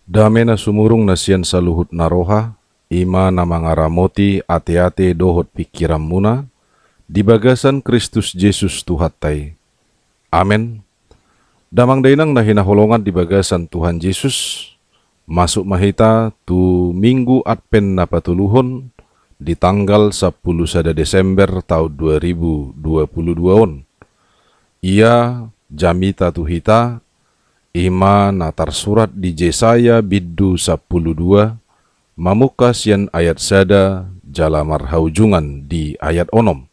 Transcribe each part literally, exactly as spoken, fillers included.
Dame na sumurung na sian saluhut na roha, i ma na mangaramoti ateate dohot pingkiranmuna, di bagasan Kristus Jesus Tuhanta i. Amen. Damang dainang na hinaholongan di bagasan Tuhan Jesus, masuk ma hita tu Minggu Advent na patoluhon di tanggal sampulu sada Desember taon dua ribu dua pulu dua on. Ia jamita tu hita, i ma na tarsurat di Jesaya bindu sampulu dua, mamungka sian ayat sada jala marhaujungan di ayat onom.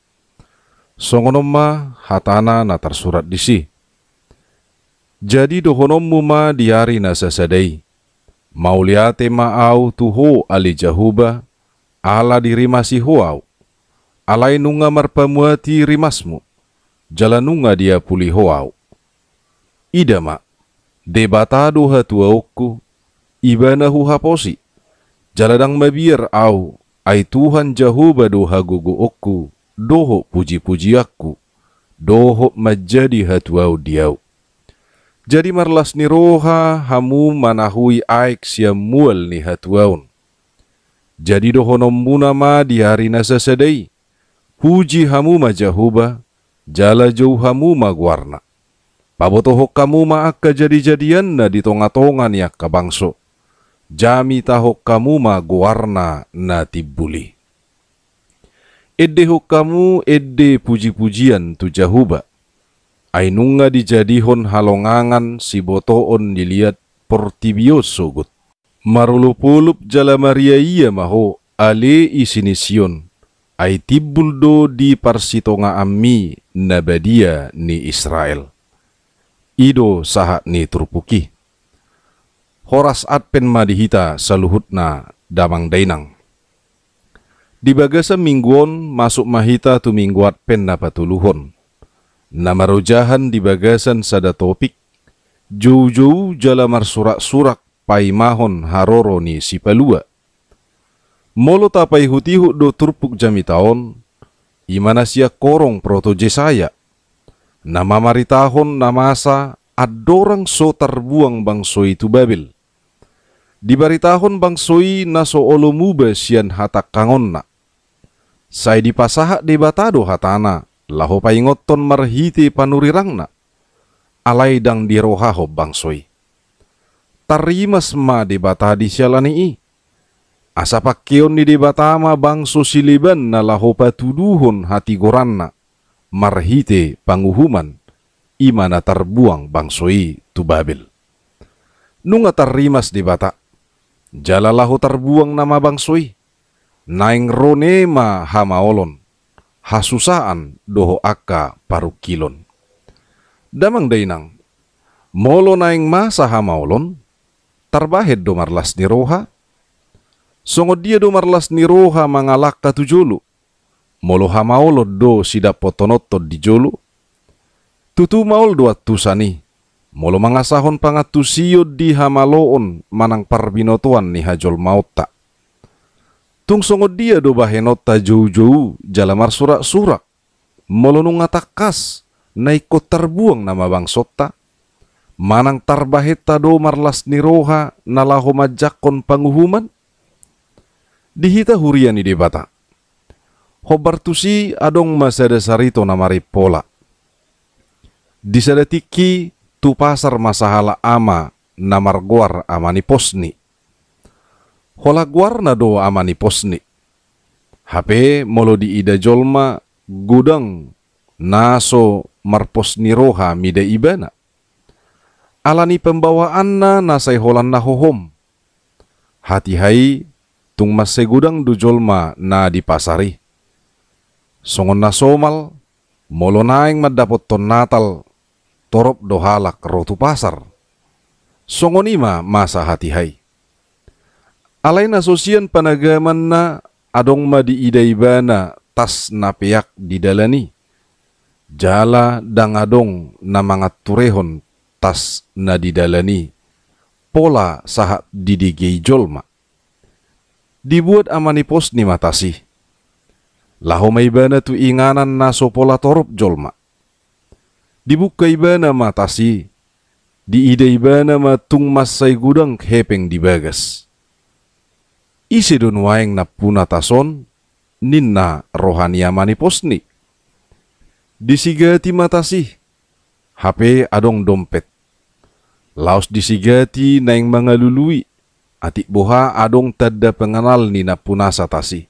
Songon on ma hatana na tarsurat disi. Jadi dohononmu ma di ari na sasada i: Mauliate ma ahu tu ho ale Jahowa, ala dirimasi ho ahu. Alai nunga marpamuati rimasmu, jala nunga diapuli ho ahu. Ida ma, Debata do hatuaonku, ibana huhaposi. Jala ndang mabiar ahu, ai Tuhan Jahowa do hagogoonku, dohot pujipujianku, dohot manjadi hatuaon di ahu. Jadi marlas ni roha hamu manahui aek sian mual ni hatuaon. Jadi dohononmuna ma di ari na sasada i: Puji hamu ma Jahowa, jala jou hamu ma goarna. Pabotohon hamu ma angka jadijadianna di tongatonga ni angka bangso. Jamitahon hamu ma goarna na timbul i. Endehon hamu ende pujipujian tu Jahowa. Ai nunga dijadihon halongangan sibotoon ni liat portibi on sogot. Marolopolop jala mariaia ma ho, ale isi ni Sion, ai timbul do di parsitongaanmi na badia ni Israel. I do sahat ni turpuk i. Horas Advent ma di hita saluhutna damang dainang. Di bagasan minggu on masuk ma hita tu Minggu Advent na patoluhon, na marojahan di bagasan sada topik, joujou jala marsuraksurak paimahon haroro ni Sipalua. Molo tapaihutihut do turpuk jamita on, i ma na sian horong proto Jesaya, na mamaritahon na masa andorang so tarbuang bangso i tu Babel. Dibaritahon bangso i na so olo muba sian hatangkangonna. Sai dipasahat Debata do hatana laho paingothon marhite panurirangna. Alai ndang dirohahon bangso i. Tarrimas ma Debata di siala ni i. Asa pangkeon ni Debata ma bangso sileban na laho patuduhon hatigoranna marhite panguhuman, i ma na tarbuang bangso i tu Babel. Nunga tarrimas Debata, jala laho tarbuang nama bangso i. Naeng ro ne ma hamaolon, hasusaan dohot angka parungkilon. Damang dainang, molo naeng masa hamaolon, tarbahen do marlas ni roha? Songon dia do marlas ni roha mangalangka tu jolo, molo hamaolon do sidapothonon di jolo? Tutu maol do antusan i, molo mangasahon pangantusion di hamaloon manang parbinotoan ni hajolmaonta. Tung songon dia do bahenonta joujou jala marsuraksurak, molo nunga tangkas na ingkon tarbuang nama bangsonta? Manang tarbahenta do marlas ni roha na laho manjangkon panguhuman? Di hita huria ni Debata, hombar tusi adong ma sada sarito na marimpola. Di sada tingki tu pasar ma sahalak ama na margoar Ama ni Posni. Holan goarna do Ama ni Posni. Hape molo diida jolma godang na so marpos ni roha mida ibana. Ala ni pambawaanna na sai holan na hohom. Hatiha i tung mansai godang do jolma na di pasar i. Songon na somal, molo naeng mandapothon Natal, torop do halak ro tu pasar. Songon i ma masa hatiha i. Alai na so sian panagamanna adong ma diida ibana tas na peak di dalan i. Jala ndang adong na manganturehon tas na di dalan i. pola sahat didigei jolma. Dibuat ama ni posni ma tasi. Laho ma ibana tu inganan na so pola torop jolma. Dibuka ibana ma tasi, diida ibana ma tung mansai godang hepeng di bagas. Ise do nuaeng nampuna tas on, ninna roha ni ama ni posni. Disigati ma tasi, hape adong dompet. Laos disigati naeng mangalului, atik boha adong tanda pengenal ni nampunasa tasi.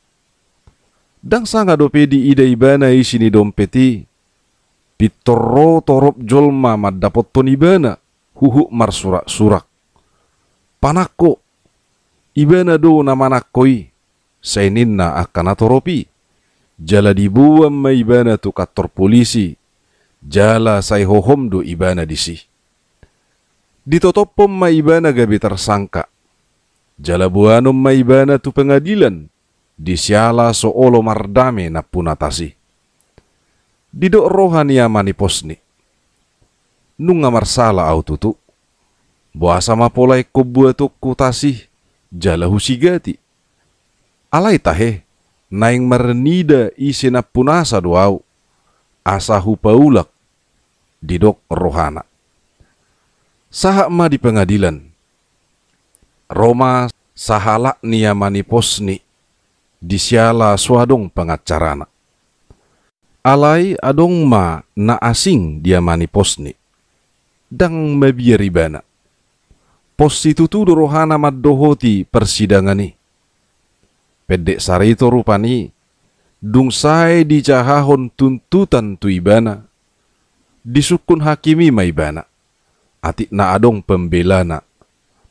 Ndang sanga dope diida ibana isi ni dompet i, pintor ro torop jolma mandapothon ibana, huhut marsurak-surak. Panangko, ibana do na manangko i, sai ninna angka na torop i. Jala diboan ma ibana tu kantor polisi, jala sai hohom do ibana disi. Ditotophon ma ibana gabe tersangka. Jala boanon ma ibana tu pengadilan, di siala so olo mardame nampuna tasi. Didok roha ni ama ni posni. Nunga marsala au tutu. Boasa ma pola ingkon buatonku tasi, jala husigati. Alai tahe, naeng marnida ise nampunasa do au, asa hupaulak, didok rohana. Sahat ma di pengadilan. Ro ma sahalak ni ama ni posni, di siala so adong pengacarana. Alai adong ma na asing di ama ni posni. Ndang mabiar ibana. Pos situtu do rohana mandohoti persidangan i. Pendek sarito rupani, dung sae dijahahon tuntutan tu ibana, disungkun hakim i ma ibana, atik na adong pembelana,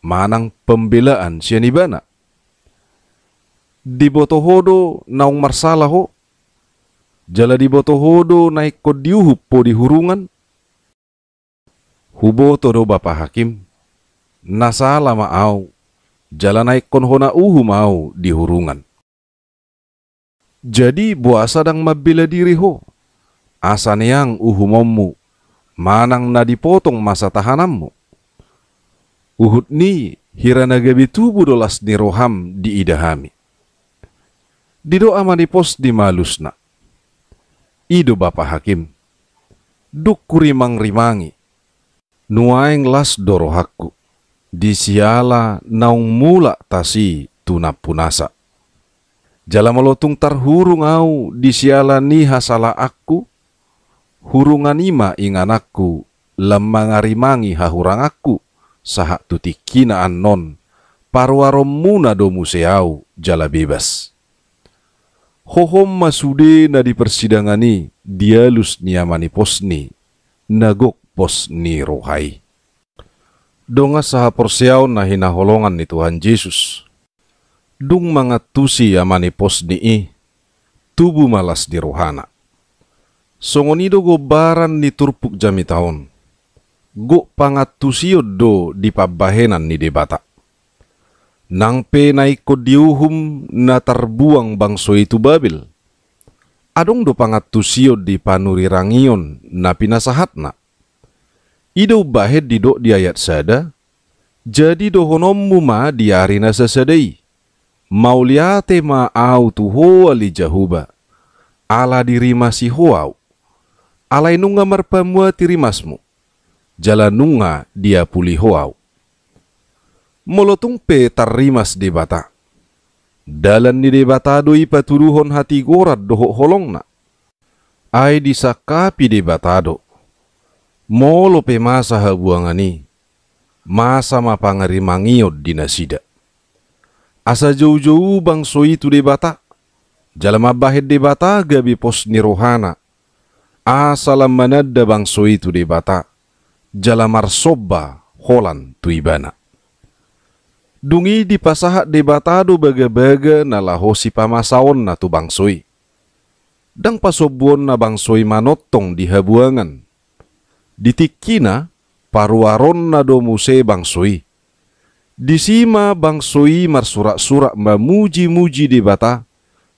manang pembelaan sian ibana. Diboto ho do naung marsala ho, jala diboto ho do na ingkon diuhum ho di hurungan? Huboto do bapa hakim, na sala ma au, jala na ingkon hona uhum au di hurungan. Jadi boasa ndang mambela diri ho, asa neang uhumonmu, manang na dipotong masa tahananmu? Huhut ni hira na gabe tubu do las ni roham diida hami. Didok ama ni posni ma alusna. I do bapa hakim. Dung hurimang-rimangi. Nuaeng las do rohangku. Di siala naung mulak tasi tu nampunasa. Jala molo tung tarhurung au di siala ni hasalaanku, hurungan i ma ingananku lam mangarimangi hahuranganku, sahat tu tingkina annon, paruaronmuna do muse au jala bebas. Hohom ma sude na di persidangan i di alus ni ama ni posni, na gok pos ni roha i. Dongan sahaporseaon na hinaholongan ni Tuhan Jesus. Dung mangantusi ama ni posni i, tubu ma las di rohana. Songon i do gombaran ni turpuk jamita on. Gok pangantusion do di pambahenan ni Debata. Nang pe na ingkon diuhum na tarbuang bangso i tu Babel. Adong do pangantusion di panurirangion na pinasahatna. I do umbahen didok di ayat sada, jadi dohononmu ma di ari na sasada i. Mauliate ma au tu ho ale Jahowa, ala dirimasi ho au. Alai nunga marpamuati rimasmu, jala nunga diapuli ho au. Molo tung pe tarrimas Debata. Dalan ni Debata do i patuduhon hatigoran dohot holongna. Ai disangkapi Debata do. Molo pe masa habuangan i, masa ma pangarimangion di nasida. Asa joujou bangso i tu Debata, jala mambahen Debata gabe pos ni rohana, asa lam mananda bangso i tu Debata, jala marsomba holan tu Ibana. Dung i dipasahat Debata do bagabaga na laho sipamasaonna tu bangso i. Ndang pasombuonna bangso i manongtong di habuangan. Di tingkina, paruaronna do muse bangso i. Disi ma bangso i marsuraksurak mamujimuji Debata,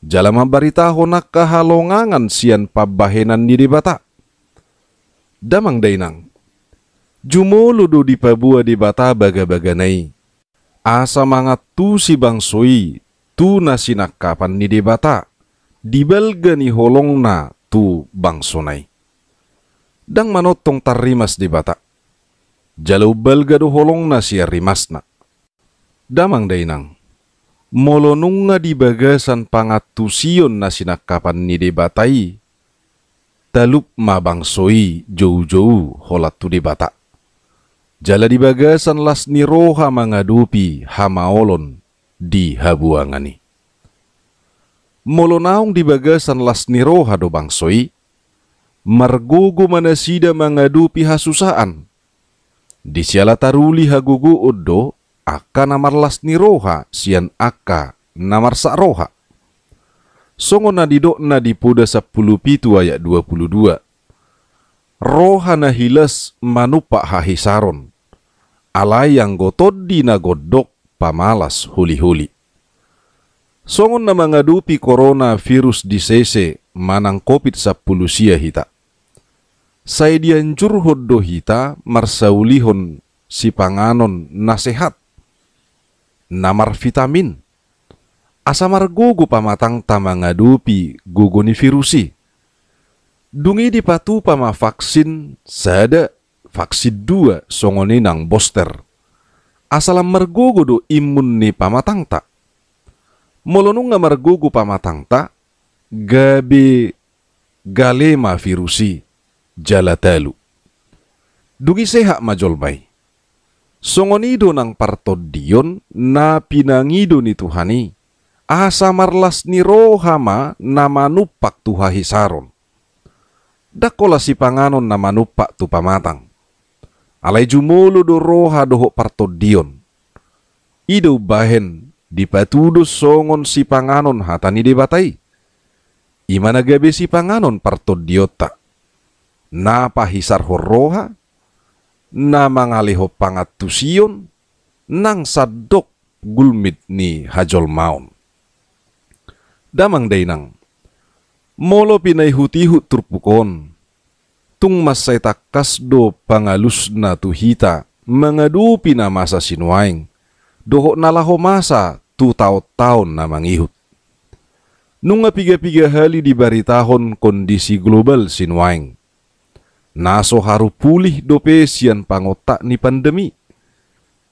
jala mambaritahon angka halongangan sian pambahenan ni Debata. Damang dainang. Jumolo do dipaboa Debata bagabagana i, asa mangantusi bangso i tu na sinangkapan ni Debata, di balga ni holongna tu bangsona i. Ndang manongtong tarrimas Debata, jala umbalga do holongna sian rimasna. Damang dainang, molo nunga di bagasan pangantusion na sinangkapan ni Debata i, talup ma bangso i joujou holan tu Debata, jala di bagasan las ni roha mangadopi hamaolon di habuangan i. Molo naung di bagasan las ni roha do bangso i, margogo ma nasida mangadopi hasusaan. Di siala taruli hagogoon do angka na marlas ni roha sian angka na marsak roha. Songon na nidokna di Poda sampulu pitu ayat dua pulu dua: Roha na hilas manumpak hahisaron, alai anggo tondi na gondok pamalas holiholi. Songon na mangadopi korona virus di sese manang covid sampulu sia hita, sai dianjurhon do hita marsaulihon sipanganon na sehat, na marvitamin, asa margogo pamatangta mangadopi gogo ni virus i. Dung i dipatupa ma vaksin sada, vaksin dua, songon i nang booster, asa lam margogo do imun ni pamatangta. Molo nunga margogo pamatangta, gabe gale ma virus i jala talu. Dung i sehat ma jolma i. Songon i do nang partondion na pinangido ni Tuhan i, asa marlas ni roha ma na manumpak tu hahisaron. Ndang holan sipanganon na manumpak tu pamatang, alai jumolo do roha dohot partondion. I do umbahen dipatudos songon sipanganon hata ni Debata i. I ma na gabe sipanganon partondionta, na pahisarhon roha, na mangalehon pangantusion, nang sandok gulmit ni hajolmaon. Damang dainang, molo pinaihutihut turpuk on, tung mansai tangkas do pangalusna tu hita mangadopi na masa sinuaeng dohot na laho masa tu taontaon na mangihut. Nunga pigapiga hali dibaritahon kondisi global sinuaeng, na so haru pulih dope sian pangontak ni pandemi.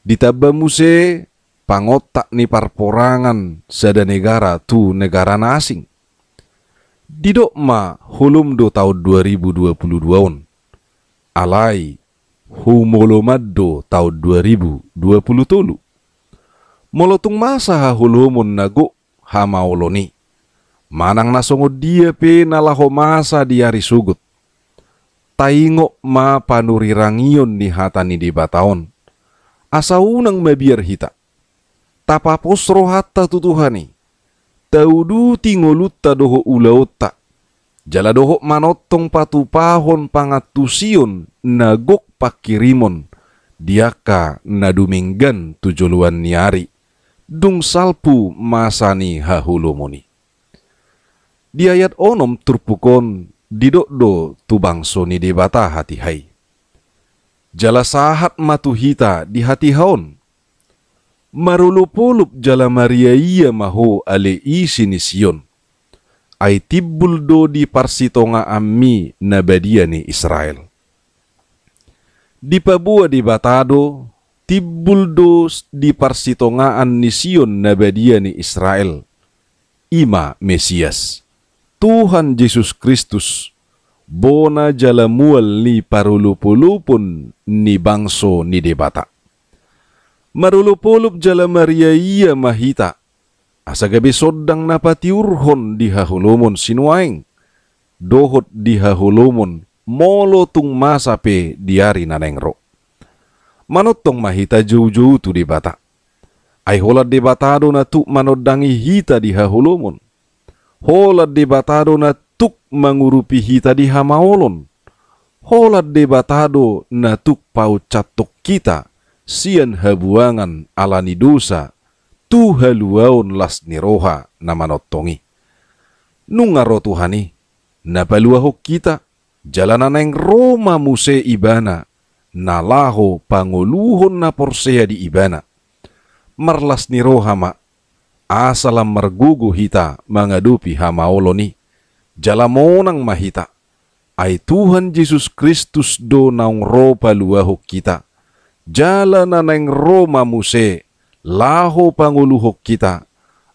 Ditamba muse pangontak ni parporangan sada negara tu negara na asing. Didok ma holom do taon dua ribu dua pulu dua on, alai humoloman do taon dua ribu dua pulu tolu. Molo tung masa haholomon na gok hamaolon i, manang na songon dia pe na laho masa di ari sogot, taingot ma panurirangion ni hata ni Debata on, asa unang mabiar hita. Tapapos rohanta tu Tuhan i, tauduti ngolunta dohot ulaonta, jala dohot manongtong patupahon pangantusion na gok pangkirimon di angka na dumenggan tu joloan ni ari, dung salpu masa ni haholomon i. Di ayat onom turpuk on didok do tu bangso ni Debata hatiha i. Jala sahat ma tu hita di hatiha on. Marolopolop jala mariaia ma ho ale isi ni Sion. Ai timbul do di parsitongaanmi na badia ni Israel. Dipaboa Debata do, timbul do di parsitongaan ni Sion na badia ni Israel. I ma Mesias, Tuhan Jesus Kristus, bona jala mual ni parolopolopon ni bangso ni Debata. Marolopolop jala mariaia ma hita, asa gabe sondang na patiurhon di haholomon sinuaeng, dohot di haholomon molo tung masa pe di ari na naeng ro. Manongtong ma hita joujou tu Debata. Ai holan Debata do na tuk manondangi hita di haholomon. Holan Debata do na tuk mangurupi hita di hamaolon. Holan Debata do na tuk paunsatton hita sian habuangan ala ni dosa tu haluaon las ni roha na manongtong i. Nunga ro Tuhan i, na paluahon hita, jala na naeng ro ma muse Ibana, na laho pangoluhon na porsea di Ibana. Marlas ni roha ma, asa lam margogo hita mangadopi hamaolon i. Jala monang ma hita, ai Tuhan Jesus Kristus do naung ro paluahon hita. Jala na naeng ro ma muse laho pangoluhon hita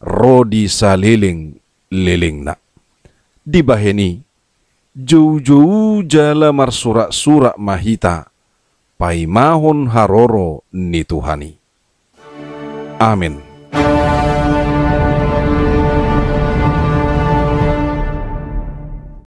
ro di saleleng-lelengna. Dibahen i, joujou jala marsuraksurak ma hita paimahon haroro ni Tuhan i. Amen.